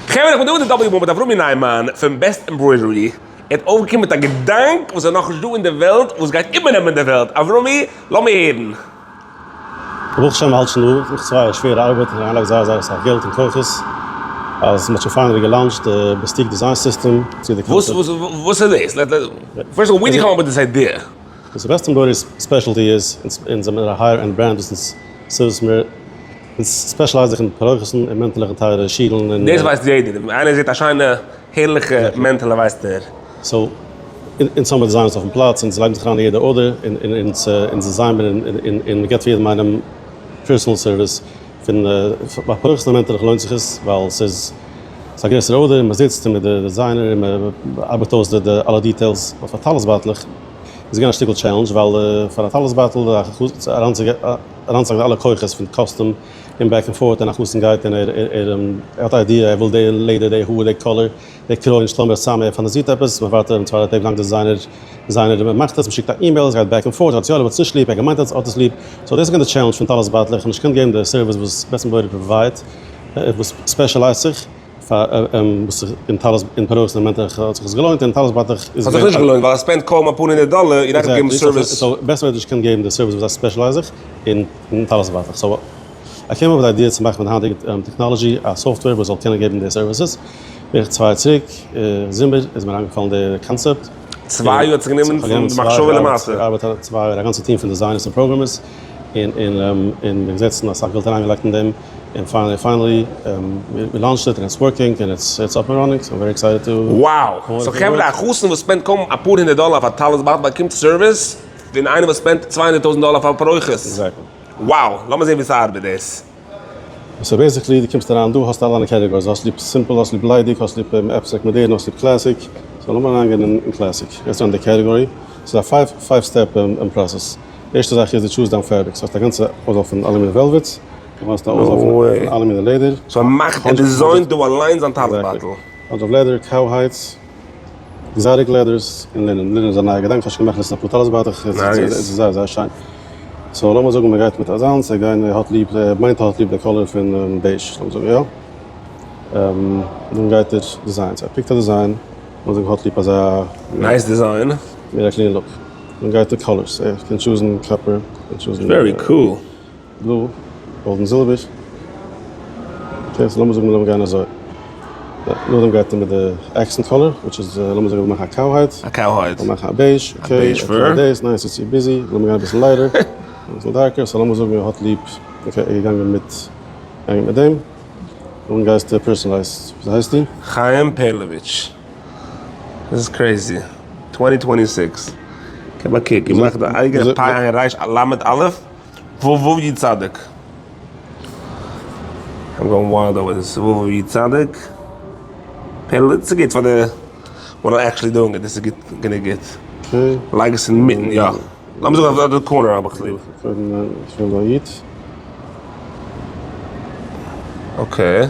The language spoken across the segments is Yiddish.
חברה איך בין דא מיט די דאבעליו מיט אברומי ניימאן פון Best Embroidery, ער האט אויפגעקומען מיט א געדאנק וואס איז נאכנישט דא אין די וועלט וואס גייט איבערנעמען די וועלט, אברומי לאמיר הערן. ברוך השם מ'האלט שוין דא נאך 2 יאר שווערע ארבעט און אריינלייגט זייער זייער אסאך געלט און כוחות אז מ'האט שוין finally גע launch ט די Bestique design system צו די וואס וואס איז דאס? First of all where did you come up with this idea? וואס Best Embroidery specialty איז, אונז זעמיר א higher end brand וואס אונז service מיר, אונז specialize זיך אין פרוכת'ן און מענטעלעך און טייערע שילן און. דאס ווייסט יעדער, איינער זעט א שיינע הערליכע מענטעלע ווייסט ער. So, אונז האבן designers אויפן פלאץ, אונז לייגן זיך אריין אין יעדע order, און אונז design מיר און מ'געבט פאר יעדעם איינעם personal service, פון ביי פרוכת'ן און מענטעלעך לוינט זיך עס, ווייל ס'איז א גרעסערע order און מ'זיצט מיט די designer און מ'ארבעט אויס די אלע details, but פאר טלית בייטלעך איז געווען א שטיקל challenge, ווייל פאר א טלית בייטל אריינצולייגן אלע כוחות פון custom און back and forth און א חתן גייט און ער האט א idea ער וויל די לעדער די האר די color די קרוין שטעל מיר צאם ער פאנטאזירט עפעס מען ווארט אים צוויי דריי טעג לאנג designer designer מאכט עס מען שיקט א אימעיל עס גייט back and forth האט יא ליב האט נישט ליב ער געמיינט אז האט עס ליב so דאס איז געווען די challenge פון טלית בייטלעך נישט געקענט געבן די service וואס Best Embroidery provide וואס specialize זיך פאר וואס זיך אין טלית אין פרוכת און מענטעלעך האט זיך עס געלוינט און טלית בייטלעך איז האט זיך נישט געלוינט ווייל ער spend קוים אפאר הונדערט דאלער און דארף געבן service. So Best Embroidery נישט געקענט געבן די service וואס זיי specialize זיך אין טלית בייטלעך so I came up with idea צו מאכן מיט די היינטיגע technology א software וואס זאל קענען געבן די services. בערך 2 יאר צוריק, זומער, איז מיר איינגעפאלן די קאנצעפט. 2 יאר האט זיך גענומען פון די מחשבה למעשה? געארבעט 2 יאר, א גאנצע team פון designers און programmers, און און געזעצן אסאך געלט אריינגעלייגט אין דעם, און finally finally we launched it און it's working און it's up and running, so I'm very excited to. Wow! So חברה, א חתן וואס spend קוים אפאר הונדערט דאלער אויף א טלית בייטל באקומט service פון איינער וואס spend 200,000 דאלער אויף א פרוכת. Exactly. Wow! לאמיר זען ווי ס'ארבעט דאס. So basically דו קומסט אריין דא האסטו אלע דיינע categories, האסט ליב simple, האסט ליב ליידיג, האסט ליב abstract מאדערן, האסט ליב classic, so לאמיר אריינגיין אין classic, גייסט אריין אין די category, ס'איז א five step process, די ערשטע זאך איז דו choose דיין fabrics, האסט א גאנצע אויסוואל פון אלע מיני velvets, דו האסט א אויסוואל פון אלע מיני לעדער. So ער מאכט, ער design ט דא אליינס זיין טלית בייטל. Exactly, אויף leather, cowhides. Exotic leathers און linen, linen איז א נייע געדאנק, כ'האב שוין געמאכט לעצטנס אפאר טלית בייטלעך, עס איז זייער זייער שיין. So לאמיר זאגן מען גייט מיט אזאנס, ער גייט ער האט ליב, ער מיינט ער האט ליב די color פון beige, לאמיר זאגן יא. דאן גייט ער designs, ער pick ט א design, לאמיר זאגן ער האט ליב אזא. Nice design. מער א clean look. דאן גייט ער colors, ער קען choose ן copper, ער קען choose ן. Very cool. Blue, gold און זילבער. Okay, so לאמיר זאגן לאמיר גיין אזוי. נאכדעם גייט ער מיט די accent color, which איז לאמיר זאגן לאמיר מאכן א cowhide. א cowhide. לאמיר מאכן א beige. א beige fur. Okay, דאס, ניין ס'איז צו busy, לאמיר גיין אביסל lighter. אביסל darker, so לאמיר זאגן ער האט ליב, okay, ער איז געגאנגען מיט, געגאנגען מיט דעם. נאכדעם גייסטו personalize, וויאזוי הייסטו? חיים פערלאוויטש. דאס איז crazy. 2026. געב א קוק, געמאכט די אייגענע פ ע ר ל א. וו י צדיק. I'm going wild over this. וו י צדיק. פעלער, ס'גוט פאר די when I'm actually doing it, דאס איז גוט גענוג גוט. לייג עס אינמיטן, יא. לאמיר זאגן אויף די corner האב איך ליב. קודם איך וויל דא איד. Okay.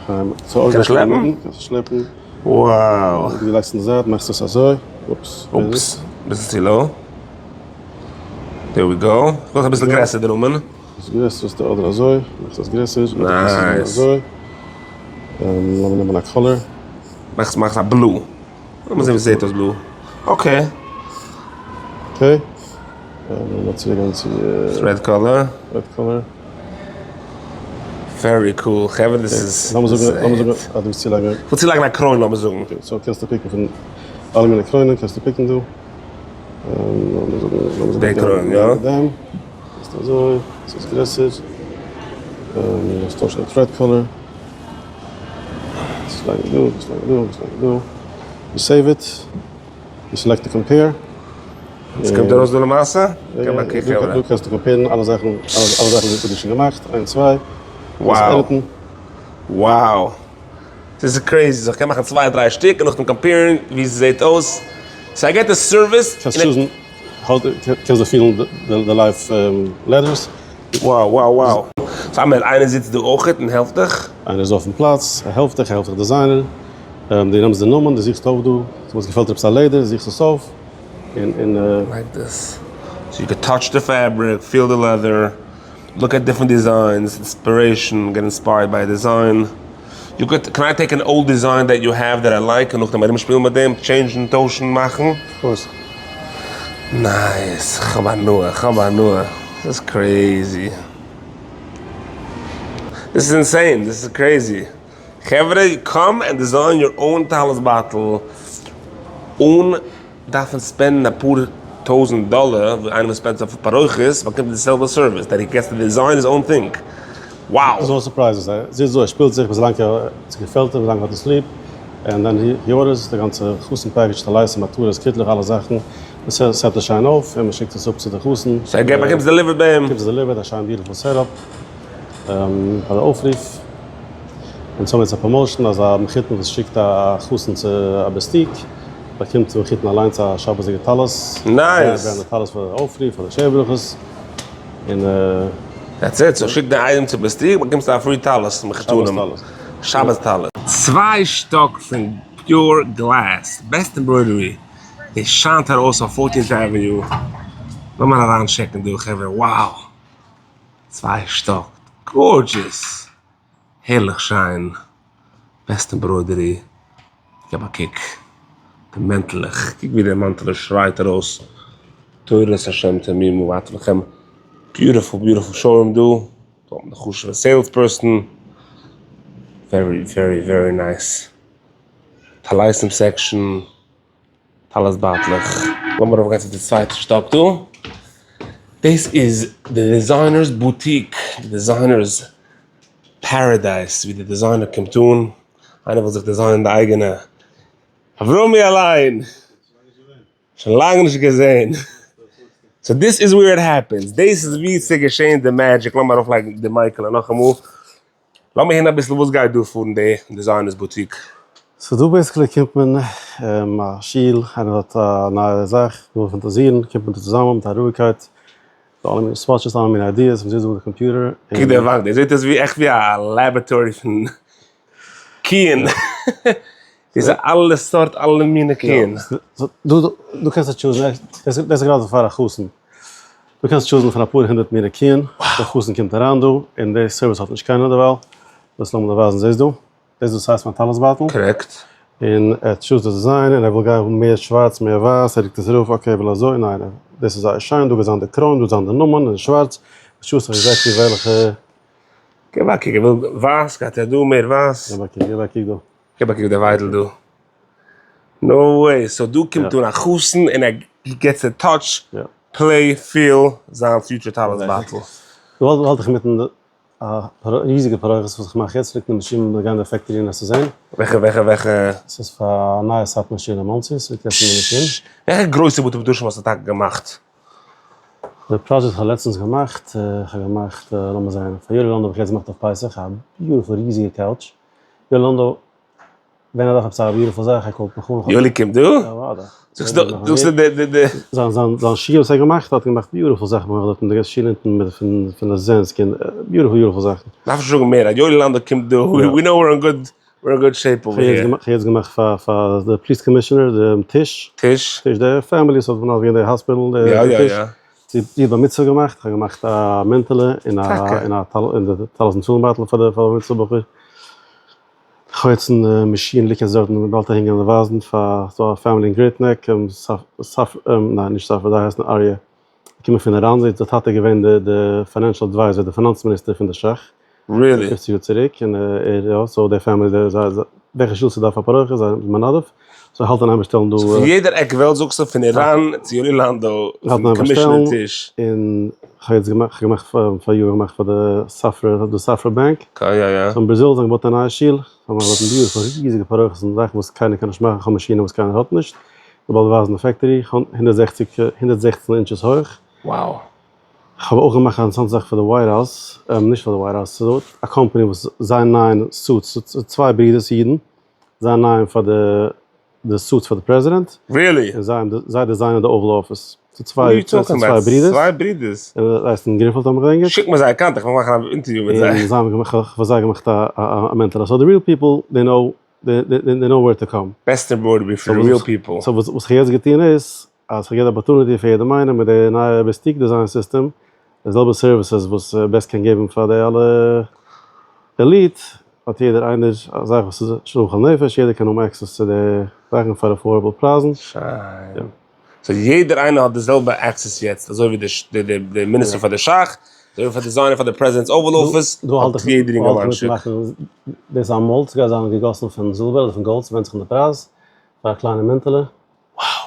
קען שלעפן? קענסט שלעפן. Wow. דו לייגסט אין די זייט, מאכסט עס אזוי. Oops. Oops. ביסל צו low. There we go. כ'וויל עס אביסל גרעסער די נאמען. עס גרעסער איז אדער אזוי, מאכסט עס גרעסער, nice. אזוי. לאמיר נעמען א color. מאכסט מאכסט א blue. לאמיר זען ווי ס'זעט אויס blue. Okay. Okay. לאמיר צוריק גיין צו. Red color. Red color. Very cool. חברה דאס איז. לאמיר זאגן, לאמיר זאגן אז דו ווילסט צולייגן. כ'וויל צולייגן א קרוין לאמיר זאגן. Okay, so קענסטו pick ן פון אלע מיני קרוינען קענסטו pick ן דא. די קרוין, יא? אזוי, ס'איז גרעסער. לאמיר טוישן די thread color. דאס לייגן דא, דאס לייגן דא, דאס לייגן דא. You save it. You select the compare. עס קומט ארויס דא למעשה? דא קענסטו compare ן אלע זאכן, אלע זאכן וואס דו האסט שוין געמאכט, איינס צוויי. Wow. Wow. דאס איז crazy, איך קען מאכן צוויי דריי שטיק און נאכדעם compare ן ווי ס'זעט אויס, so I get the service. קענסט choose ן, קענסט דא פילן די live leathers. Wow wow wow. So אמער איינער זיצט דא אויכעט און העלפט דיך? איינער איז אויפן פלאץ, ער העלפט דיך, ער העלפט דיך design ען, דו נעמסט די נאמען, דו זוכסט אויף דא, וואס געפעלט דיר עפעס א לעדער, זוכסט עס אויף, און און. Like this. So you can touch the fabric, feel the leather, look at different designs, inspiration, get inspired by design. You could, can I take an old design that you have that I like און נאכדעם ארומשפילן מיט דעם, change ן, טוישן, מאכן? Of course. Nice, כ'האב הנאה, כ'האב הנאה. דאס איז crazy. דאס איז insane, דאס איז crazy. חברה, come and design your own טלית בייטל אן דארפן spend ן אפאר טויזענט דאלער ווי איינער וואס spend ט אויף פרוכת באקומט די זעלבע service that he gets to design his own thing. Wow! No surprises, ער זיצט דא ער שפילט זיך ביז לאנג עס געפעלט אים, ביז לאנג ער האט עס ליב, and then he orders די גאנצע חתן package, טליתים, עטרות, קיטלעך, אלע זאכן, מען set עס שיין אויף און מען שיקט עס אפ צו די חתן. So ער באקומט עס delivered ביי אים. באקומט עס delivered, א שיין beautiful setup פאר די אויפרוף. אונז האבן יעצט א promotion אז א מחותן וואס שיקט א חתן צו א בסטיק באקומט די מחותן אליינס א שבת'דיגע טלית. Nice! זייער brand טלית פאר די אויפרוף פאר די שבע ברכות. און. That's it, so שיק די איידעם צו בסטיק באקומסטו א free טלית מחותנים. שבת טלית. צוויי שטאק פון pure glass, Best Embroidery, דאס שיינט ארויס אויף Fourteenth Avenue, לאמיר אריין check ן דא חברה, wow! צוויי שטאק, gorgeous! הערליך שיין, Best Embroidery, געב א קוק די מענטעלעך, קוק ווי די מאנטעלע שרייט ארויס תורת השם תמימה ואתם לכם, beautiful beautiful showroom דא, דא האט מען די חשוב'ע sales person, very very very nice, טליתים section. טלית בייטלעך. לאמיר ארויפגיין צו די צווייטע שטאק דא. דאס איז די designers boutique, די designers paradise, ווי די designer קומט אן, איינער וויל זיך design ען די אייגענע, אברומי אליין! שוין לאנג נישט געזען. So this is where it happens, דאס איז ווי ס'געשען די magic, לאמיר ארויפלייגן די מייקעלע נאכאמאל. לאמיר הערן אביסל וואס גייט דא פאר אין די designers boutique. So דא basically קומט מען א שול, איינער האט א נייע זאך, וויל פאנטאזירן, קומט מען דא צוזאמען מיט א רואיגקייט, דא אלע מיני swatches, אלע מיני ideas, מען זיצט דא מיט די קאמפיוטער. קוק די וואנט, דאס זעט אויס ווי עכט ווי א laboratory פון קיען, דאס איז אלע סארט אלע מיני קיען. דא קענסטו choose ן, דאס איז גראדע פאר א חתן. דו קענסט choose ן פון אפאר הונדערט מיני קיען, דער חתן קומט אריין דא, און די service האט נישט קיינער דערווייל, דאס לאמיר דיר ווייזן, זעסט דא? דאס דאס הייסט מיין טלית בייטל. Correct. און ער choose ט די design, און ער וויל גיין מער שווארץ מער ווייס, ער רוקט עס ארויף, okay ער וויל אזוי, ניין דאס איז זייער שיין, דא גייט זיין די קרוין, דא זיין די נאמען, און שווארץ, ער choose ט זיך exactly וועלכע. געב א קוק, ער וויל ווייס, גייט ער דא מער ווייס. געב א קוק, געב א קוק דא. געב א קוק די וויידל דא. No way, so דא קומט אן א חתן און ער gets to touch, play, feel זיין future טלית בייטל. דא האלט איך אינמיטן א ריזיגע פרוכת וואס איך מאך יעצט, ליגט אין די מאשין, מיר גייען די factory און עס צו זען. וועלכע וועלכע וועלכע? ס'איז פאר א נייע סארט מאשין אין מאנסי, ס'ליגט יעצט אין די מאשין. וועלכע גרויסע בתי מדרשים האסטו טאקע געמאכט? די פראדזשעקט איך האב לעצטענס געמאכט, איך האב געמאכט, לאמיר זען, פאר יואלי לאנדא האב איך יעצט געמאכט אויף פסח א beautiful ריזיגע couch, יואלי לאנדא ווען ער דארף עפעס א beautiful זאך ער call ט מיך אן. יואלי קומט דא? אוודאי. זאגסט דא די די די. זיין זיין זיין שול וואס ער האט געמאכט האט געמאכט beautiful זאכן ביי דארט אין די שול אונטן מיט פון פון ליזענסק און beautiful beautiful זאכן. דארף נישט זאגן מער אז יואלי לאנדא קומט דא we know we're in good we're in good shape over here. כ'האב יעצט געמאכט פאר פאר די police commissioner די טיש. טיש. טיש די family וואס האט גענומען די hospital די טיש. זי האט בר מצוה געמאכט, כ'האב געמאכט א מענטעלע און א און א טלית און תפילין בייטל פאר די בר מצוה בחור. חוץ אין די מאשין ליגט יעצט דארטן באלד אהינגיין און ווייזן פאר ס'דא א family אין גרעיט נעק, ניין נישט סאפער זיי הייסן אריה, געקומען פון איראן, זי די טאטע איז געווען די די financial advisor די פינאנץ מיניסטער פון די שאך, Really? פופציג יאר צוריק, און ער יא, so די family די זיי וועלכע שול ס'דארף א פרוכת זיי זענען מנדב, so האלט אין איין באשטעלן דא. So פון יעדער עק וועלט זאגסטו פון איראן צו יואלי לאנדא, פון commissioner טיש. און כ'האב יעצט געמאכט, כ'האב געמאכט פאר יאר געמאכט פאר די סאפרא, די סאפרא באנק. יא יא. So אין בראזיל זיי האבן געבויט א נייע שול, זיי האבן דארטן beautiful ריזיגע פרוכת'ן, זאכן וואס קיינער קען נישט מאכן, כ'האב מאשינען וואס קיינער האט נישט, כ'וועל באלד ווייזן די factory, 160, 116 inches הויך. Wow. כ'האב אויך געמאכט א אינטערעסאנטע זאך פאר די White House, נישט פאר די White House, ס'איז דא א קאמפאני וואס זיי נייען suits, צוויי ברידערס אידן, זיי נייען פאר די די suits פאר די פרעזידענט. Really? און זיי זיי design ען די Oval Office. ס'איז צוויי צוויי ברידערס. צוויי ברידערס. און זיי הייסן גרינפעלד האבן געדענקט. שיק מיר זייער contact, כ'וויל מאכן א אינטערוויו מיט זיי. און זיי האבן געמאכט, כ'האב פאר זיי געמאכט א א מענטעלע. So די real people, they know, they know where to come. Best Embroidery for the real people. So וואס כ'האב יעצט געטון איז, אז כ'געב די opportunity פאר יעדעם איינעם מיט די נייע בעסטיק design system, די זעלבע services וואס בעסט קען געבן פאר די אלע elite. האט יעדער איינער א זאך וואס איז שלום כל נפש, יעדער קען האבן access צו די זאכן פאר affordable פרייזן. שיין. so יעדער איינער האט די זעלבע access יעצט אזוי ווי די די מיניסטער פאר די ש"ך, אזוי ווי פאר designer פאר די president's Oval Office, דא האלט האט יעדער אינגערמאנטשיק. דאס איז א mold, ס'גייט זיין געגאסן פון זילבער אדער פון גאלד, ס'ווענדט זיך אין די פרייז, פאר א קליינע מענטעלע.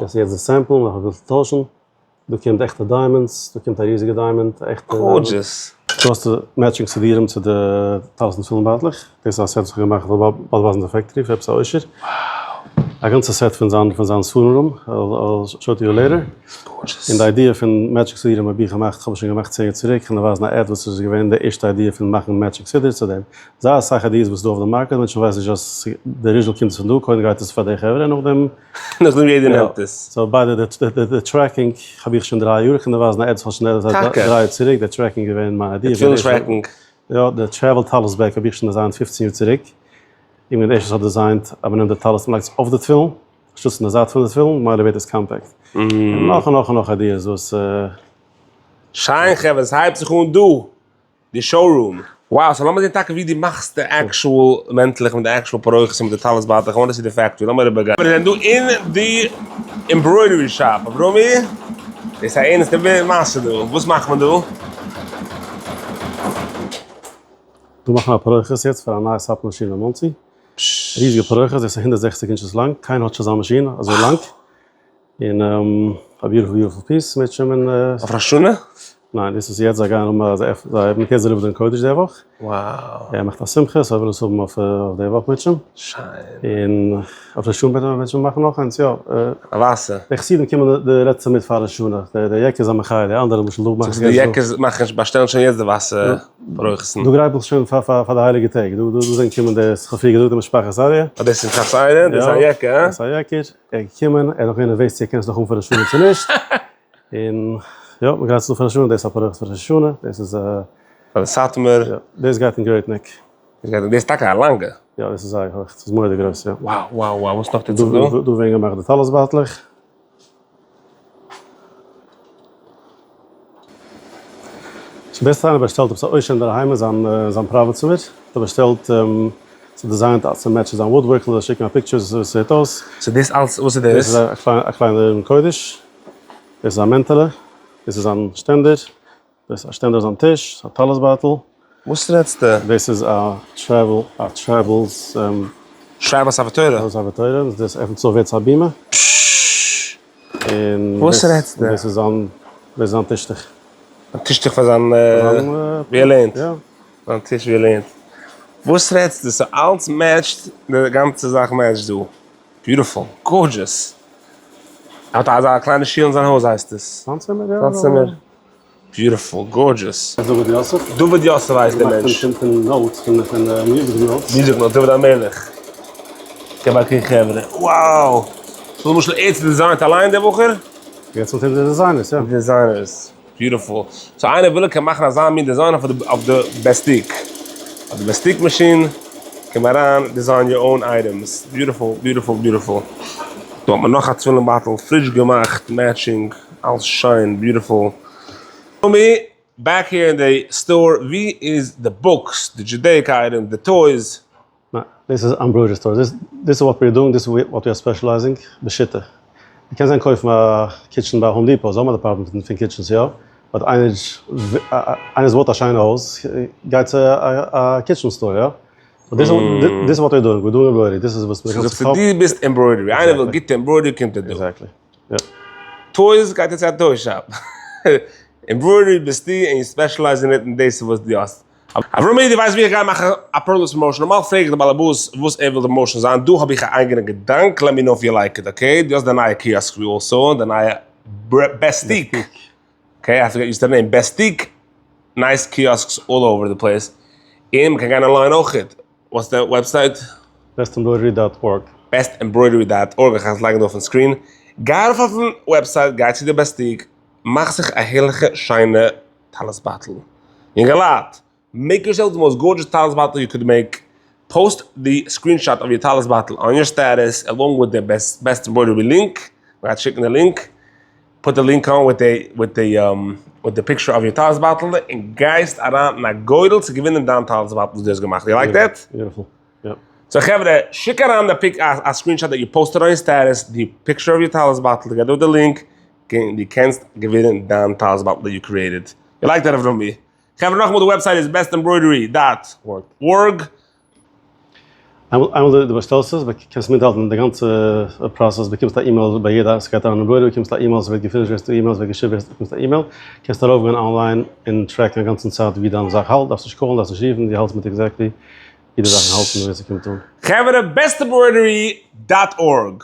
דאס איז יעצט די sample, מ'דארף אביסל טוישן. דא קומט עכטע diamonds, דא קומט א ריזיגע diamond, א עכטע diamond. Gorgeous. דא האסטו matching סידירים צו די טלית און תפילין בייטלעך, דאס איז א set וואס איך האב געמאכט פאר באלד ווייזן די factory פאר עפעס א עושר. א גאנצע set פון זיין פון זיין ספרים room, I'll show to you later. Gorgeous. און די idea פון matching סידירים האב איך געמאכט, כ'האב עס שוין געמאכט 10 יאר צוריק, כ'קען דיר ווייזן א ad וואס איז געווען די ערשטע idea פון מאכן matching סידור צו דעם. זייער אסאך ideas וואס איז דא אויף די market, מענטשן ווייסן נישט אז די original קומט עס פון דא, קודם גייט עס פאר די חברה און נאכדעם נאכדעם יעדער נעמט עס. so ביי די tracking האב איך שוין דריי יאר, איך קען דיר ווייזן א ad פון שוין דריי יאר צוריק, די tracking איז געווען מיין idea. די תפילין tracking. יא, די travel טלית bag האב איך שוין designט 15 יאר צוריק. איך בין די ערשטע וואס האט designט אז מען נעמט די טלית און לייגט עס אויף די תפילין, אנשטאט פון די זייט פון די תפילין, ממילא ווערט עס compact. און נאך און נאך און נאך ideas וואס. שיין חברה, עס הייבט זיך אן דא. די showroom. Wow, so לאמיר זען טאקע ווי דו מאכסט די actual מענטלעך מיט די actual פרוכת מיט די טלית בייטלעך, I want to see די factory, לאמיר אריבער גיין. מיר זענען דא אין די embroidery shop, אברומי, דאס איז א ערנסטע מעשה דא, וואס מאכט מען דא? דא מאכט מען א פרוכת יעצט פאר א נייע סאפ מאשין אין מאנסי, ריזיגע פרוכת, דאס איז 160 inches לאנג, קיינער האט נישט אזא מאשין אזוי לאנג. און א beautiful beautiful piece מיט שמעון. אויף ראש השנה? ניין דאס איז יעצט זיי גייען האבן א זיי האבן יעצט דעליווערט דעם קודש די וואך. Wow. ער מאכט א שמחה so ער וויל עס האבן אויף די וואך מיט שמעון. שיין. און אויף ראש השנה וועט מען מאכן נאך איינס יא. א ווייסע. די חסידים קומען די לעצטע מיט פאר ראש השנה, די יעקע איז א מחיה, די אנדערע למשל דא מאכן די יעקעס מאכן באשטעלן שוין יעצט די ווייסע פרוכת'ן. דא גרייט מען זיך שוין פאר די הייליגע טעג, דא זענען קומען די כ'האב פריער געזאגט די משפחת אריה. אה דאס איז משפחת אריה? דאס איז א יעקע, הא? דאס איז א יעקער. ער איז געקומען, ער איז נאך געווען נערוועז צו ער קען עס נאך האבן פאר ראש השנה צו נישט, און יא, מען גרייט זיך אן פאר ראש השנה, דאס איז א פרוכת פאר ראש השנה, דאס איז א. פאר די סאטמאר. יא, דאס גייט אין גרעיט נעק. דאס גייט, דאס איז טאקע א לאנגע. יא, דאס איז זייער הויך, ס'איז מורא'דיג גרויס, יא. Wow wow wow, וואס נאך טוט זיך דא? דא ווערן געמאכט די טלית בייטלעך. ס'איז בעסטע איינער באשטעלט עפעס א עושר אינדערהיים אין זיין זיין private צימער, האט ער באשטעלט צו designט צו matchן זיין woodwork, כ'וועל דיר שיקן א picture וויאזוי עס זעט אויס. so דאס אלס וואס איז דאס? דאס איז א קליינע ארון קודש, דאס איז א מענטעלע, דאס איז זיין שטענדער, דאס איז א שטענדער אויף זיין טיש, א טלית בייטל. וואס רעדסטו? דאס איז א travel, א travels. שרייב א ספר תורה. travel ספר תורה, דאס עפנט זיך אויף ווערט עס א בימה. און וואס רעדסטו? דאס איז זיין, דאס איז זיין טישטוך. א טישטוך פאר זיין, ווי ער לערנט. יא. זיין טיש ווי ער לערנט. וואס רעדסטו? ס'איז אלץ matchט, די גאנצע זאך matchט דא. Beautiful. Gorgeous. ער האט אזא קליינע שול אין זיין הויז הייסט עס. זיין צימער, יא. זיין צימער. Beautiful. Gorgeous. דוד יוסף. דוד יוסף הייסט דער מענטש. פון פון notes, פון פון music notes. Music notes, דוד המלך. געב א קוק חברה. Wow! So למשל ער האט designט אליין דער בחור? יעצט מיט די designers, יא. Designers. Beautiful. So איינער וויל ער קען מאכן אזא מין design אויף די אויף די בעסטיק. אויף די בעסטיק מאשין קען מען אריין design your own items. Beautiful, beautiful, beautiful. דא האט מען נאך א תפילין בייטל פריש געמאכט, matching, אלס שיין, beautiful. מי back here אין די store, ווי איז די books, די Judaica items, די toys? ניין, דאס איז embroidery store, דאס איז what we are doing, דאס איז what we are specializing, בשיטה. דו קענסט גיין קויפן א kitchen ביי האום דיפאו, זיי האבן א department פון kitchens יא, but איינער איינער וואס בויט א שיינע הויז גייט צו א kitchen store יא, דאס איז what we are doing, we doing embroidery, דאס איז וואס מיר זאגסטו דו ביסט embroidery, איינער וויל גוטע embroidery קומט ער דא. Exactly, יא. Toys גייט ער צו א toy shop. Embroidery ביסטו און you specialize אין it און דאס איז וואס דו האסט. אברומי דו ווייסט ווי איך גיי מאכן א פערלס promotion, נארמאל פרעג איך די באלעבאס וואס ער וויל די promotion זיין, דא האב איך א אייגענע געדאנק, let me know if you like it, okay? דו האסט די נייע kiosk ווי also, די נייע בעסטיק, okay, I have to get used to the name, בעסטיק, nice kiosks all over the place, און מ'קען גיין אנליין אויכעט, What's the website? bestembroidery dot org. bestembroidery dot org, איך גיי עס לייגן דא אויפן screen, גיי ארויף אויפן website, גיי צו די בעסטיק, מאך זיך א הערליכע שיינע טלית בייטל. יונגעלייט, make yourself the most gorgeous טלית בייטל you could make, post די screenshot אוו your טלית בייטל on your status along with די best embroidery link, מ'גייט שיקן די link. Put the link on with the with the with the picture of your טלית בייטל און גייסט אריין אין א גורל צו געווינען דיין טלית בייטל וואס דו האסט געמאכט. You like that? Beautiful. יא. So חברה, שיק אריין די pic א screenshot that you posted on your status, די picture of your טלית בייטל together with the link, און דו קענסט געווינען דיין טלית בייטל that you created. You like that אברומי? חברה נאכאמאל די website איז best embroidery dot org. איינמאל דו באשטעלסט עס, קענסטו מיטהאלטן די גאנצע process, באקומסט א אימעיל ביי יעדע ס'גייט אריין embroidery באקומסט א אימעיל, ס'ווערט גע finished ווערסטו אימעיל, ס'ווערט געשיפט ווערסטו באקומסט א אימעיל, קענסט ארויפגיין online און track ן א גאנצן צייט ווי דיין זאך האלט, דארפסט נישט call ן, דארפסט נישט רופן, דו האלטסט מיט exactly ווי די זאכן האלטן און ווען ס'קומט אן. חברה, best embroidery dot org.